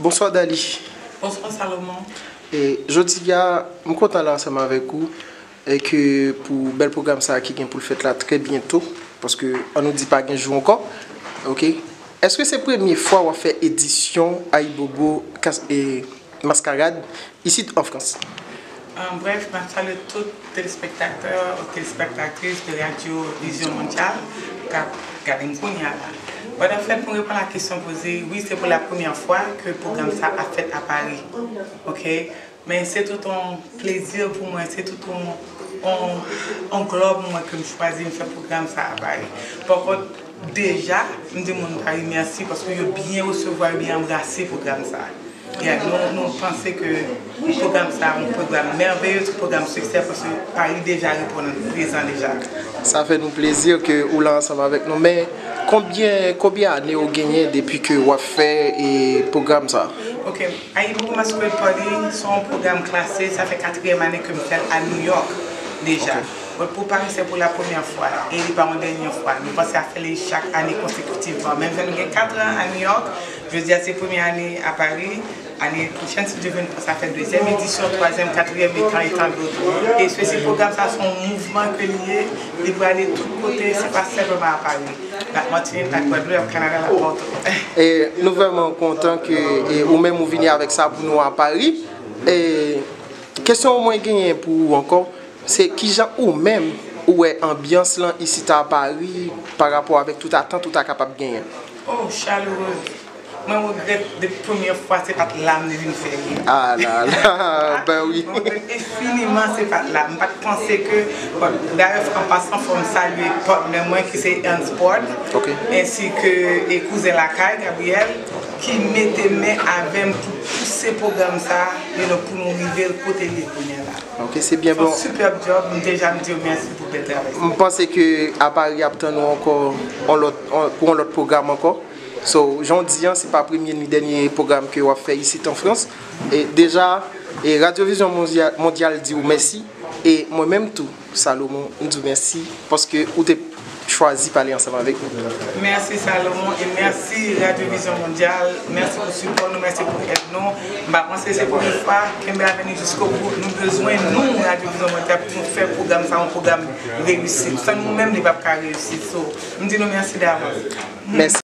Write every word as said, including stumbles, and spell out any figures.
Bonswa Dali. Bonswa Salomon. E jodi a, m kontan la ansanm avèk ou e ke pou bèl pwogram sa a ki gen pou l fèt la trè byento, paske an nou di pa gen jou ankò, oke? Èske se premye fwa w ap fè edisyon Ayibobo kas- e Maskarad isit an Frans? An brèf, m ap salye tout telespektatè, telespektatris de Radyo Vizyon Mondyal k ap gade m kounye a la. Bon, anfèt, pou reponn a kesyon poze, wi, se pou la premyè fwa ke pwogram sa ap fèt a Pari. Oke? Men se tout yon plezi pou mwen, se tout yon, yon, yon glòb mwen ke m chwazi m fè pwogram sa a Pari. Pakont, deja, m di moun Pari mèsi paske yo byen resevwa, yo byen anbrase pwogram sa a. Yeah, nou, nou panse ke pwogram sa a yon pwogram mèveye, yon pwogram siksè paske Pari deja reponn prezan deja. Sa fè nou plezi ke ou la ansanm avèk nou. Men konbyen, konbyen ane ou genyen depi ke w ap fè e pwogram sa a? Ok, Ayibobo Masquerade Party se yon pwogram klase, sa fè katriyèm ane ke m fè l a New York deja. Bon, pou Pari se pou la premyè fwa e li pa yon dènye fwa. Nou panse a fè li chak ane konsekitivman. Menm jan nou gen kat an a New York, jodi a se premye ane a Pari. Ane pwochèn, si Dye vle, nou panse a fè dezyèm edisyon, twazyèm, katriyèm e tan e tan dòt. E sesi pwogram sa se yon mouvman ke li ye, li prale tout kote, se pa senpleman a Pari. Latmatinik, Lagwadloup, Kanada, Lapòto. E nou vrèman kontan ke e, ou menm ou vini avèk sa pou nou a Pari. E kesyon mwen genyen pou ou ankò, se kijan ou menm ou wè anbyans lan isit a Pari pa rapò avèk tout atant ou ta kapab genyen? Oh, chalere. Mwen regrèt depi premyè fwa se pa t la m te vin fè li. Ah la la, ben wi. Mwen regrèt enfiniman se pa t la. M pa t panse ke, bon, dayè an pasan fò m salye patnè mwen ki se Ernst Port, Ok. ensi ke e kouzen lakay Gabriel ki mete men avè m pou pouse pwogram sa, you know, pou nou rive l kote l ye kounye a la. Ok, se byen bon. Superb job, m deja m di yo mèsi pou bèl travay sa. M panse ke a Pari ap tann ou ankò on lòt, on, pou yon lòt pwogram ankò. So, jan w di an, se pa premye ni dènye pwogram ke w ap fè isit an Frans. E deja, e Radyo Vizyon Mondyal, Mondyal di w mèsi. E mwen menm tou, Salomon, m di w mèsi paske ou te chwazi pale ansanm avèk nou. Mèsi Salomon e mèsi Radyo Vizyon Mondyal. Mèsi pou sipò nou, mèsi pou èd nou. M pa panse se premye fwa, kenbe avè nou jiskobou. Nou bezwen nou, Radyo Vizyon Mondyal, pou nou fè pwogram sa yon pwogram reyisit. San nou menm, li p ap ka reyisit. So, m di nou mèsi davans. Mèsi.